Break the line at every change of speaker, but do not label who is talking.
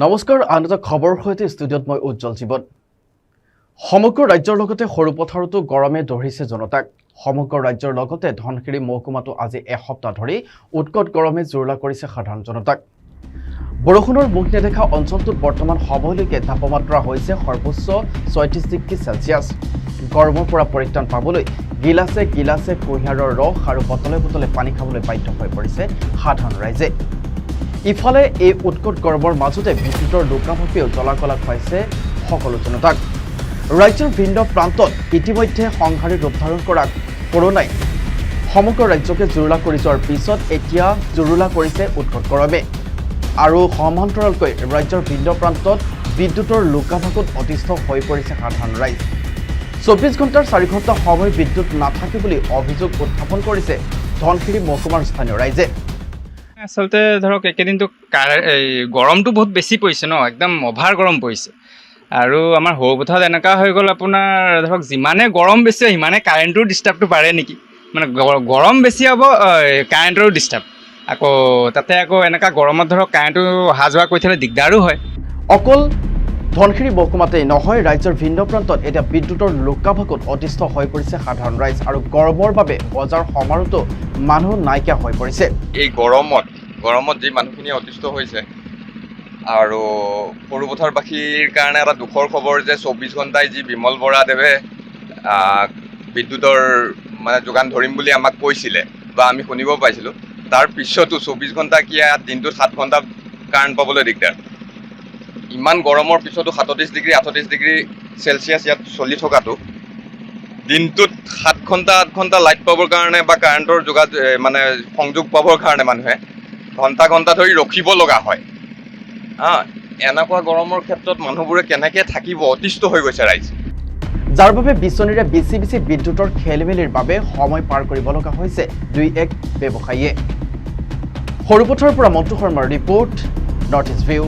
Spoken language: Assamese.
নমস্কাৰ, আন এটা খবৰৰ সৈতে ষ্টুডিঅ'ত মই উজ্জ্বল জীৱন। সমগ্ৰ ৰাজ্যৰ লগতে সৰুপথাৰতো গৰমে দহিছে জনতাক। সমগ্ৰ ৰাজ্যৰ লগতে ধনশিৰি মহকুমাতো আজি এসপ্তাহ ধৰি উৎকট গৰমে জুৰুলা কৰিছে সাধাৰণ জনতাক। বৰষুণৰ মুখ নেদেখা অঞ্চলটোত বৰ্তমান সময়লৈকে তাপমাত্ৰা হৈছে সৰ্বোচ্চ 36 ডিগ্ৰী চেলছিয়াছ। গৰমৰ পৰা পৰিত্ৰাণ পাবলৈ গিলাচে গিলাচে কুঁহিয়াৰৰ ৰস আৰু বটলে বটলে পানী খাবলৈ বাধ্য হৈ পৰিছে সাধাৰণ ৰাইজে। ইফালে এই উৎকট গৰমৰ মাজতে বিদ্যুতৰ লুকাভাপেও জ্বলা-কলা খুৱাইছে সকলো জনতাক। ৰাজ্যৰ ভিন্ন প্ৰান্তত ইতিমধ্যে সংহাৰী ৰূপ ধাৰণ কৰা কৰোণাই সমগ্ৰ ৰাজ্যকে জুৰুলা কৰি যোৱাৰ পিছত এতিয়া জুৰুলা কৰিছে উৎকট গৰমে আৰু সমান্তৰালকৈ ৰাজ্যৰ ভিন্ন প্ৰান্তত বিদ্যুতৰ লুকাভাকুত অতিষ্ঠ হৈ পৰিছে সাধাৰণ ৰাইজ। 24 ঘণ্টাৰ 4 ঘণ্টা সময় বিদ্যুৎ নাথাকে বুলি অভিযোগ উত্থাপন কৰিছে ধনশিৰি মহকুমাৰ স্থানীয় ৰাইজে।
আচলতে ধৰক, এইকেইদিনটো এই গৰমটো বহুত বেছি পৰিছে ন, একদম অভাৰ গৰম পৰিছে। আৰু আমাৰ সৰুপথাৰত এনেকুৱা হৈ গ'ল, আপোনাৰ ধৰক যিমানে গৰম বেছি হয়, সিমানে কাৰেণ্টৰো ডিষ্টাৰ্বটো বাঢ়ে নেকি। মানে গৰম বেছি হ'ব, কাৰেণ্টৰো ডিষ্টাৰ্ব। আকৌ তাতে আকৌ এনেকুৱা গৰমত ধৰক কাৰেণ্টটো অহা যোৱা কৰি থাকিলে দিগদাৰো হয়।
অকল ধনশিৰি মহকুমাতেই নহয়, ৰাজ্যৰ ভিন্ন প্ৰান্তত এতিয়া বিদ্যুতৰ লুকাভাকুত অতিষ্ঠ হৈ পৰিছে সাধাৰণ ৰাইজ আৰু গৰমৰ বাবে বজাৰ সমাৰতো মানুহ নাইকিয়া হৈ পৰিছে।
এই গৰমত যি মানুহখিনি অতিষ্ঠ হৈছে আৰু সৰুপথাৰবাসীৰ কাৰণে এটা দুখৰ খবৰ যে 24 ঘণ্টাই যি বিমল বৰাদেৱে বিদ্যুতৰ মানে যোগান ধৰিম বুলি আমাক কৈছিলে বা আমি শুনিব পাইছিলোঁ, তাৰ পিছতো 24 ঘণ্টা কি, ইয়াত দিনটোত 7 ঘণ্টা কাৰেণ্ট পাবলৈ দিগদাৰ। ইমান গৰমৰ পিছতো 37 ডিগ্ৰী, 38 ডিগ্ৰী চেলচিয়াছ ইয়াত চলি থকাটো দিনটোত 7 ঘণ্টা, 8 ঘণ্টা লাইট পাবৰ কাৰণে বা কাৰেণ্টৰ যোগাযোগ মানে সংযোগ পাবৰ কাৰণে মানুহে ঘণ্টা ঘণ্টা ধৰি ৰখিব লগা হয়। হা, এনেকুৱা গৰমৰ ক্ষেত্ৰত মানুহবোৰে কেনেকৈ থাকিব? অতিষ্ঠ হৈ গৈছে ৰাইজ।
যাৰ বাবে বিচনীৰে বিচি বিচি বিদ্যুতৰ খেলিমেলিৰ বাবে সময় পাৰ কৰিব লগা হৈছে দুই এক ব্যৱসায়ীয়ে। সৰুপথাৰৰ পৰা মণ্টু শৰ্মাৰ ৰিপৰ্ট, নৰ্থ ইষ্ট ভিউ।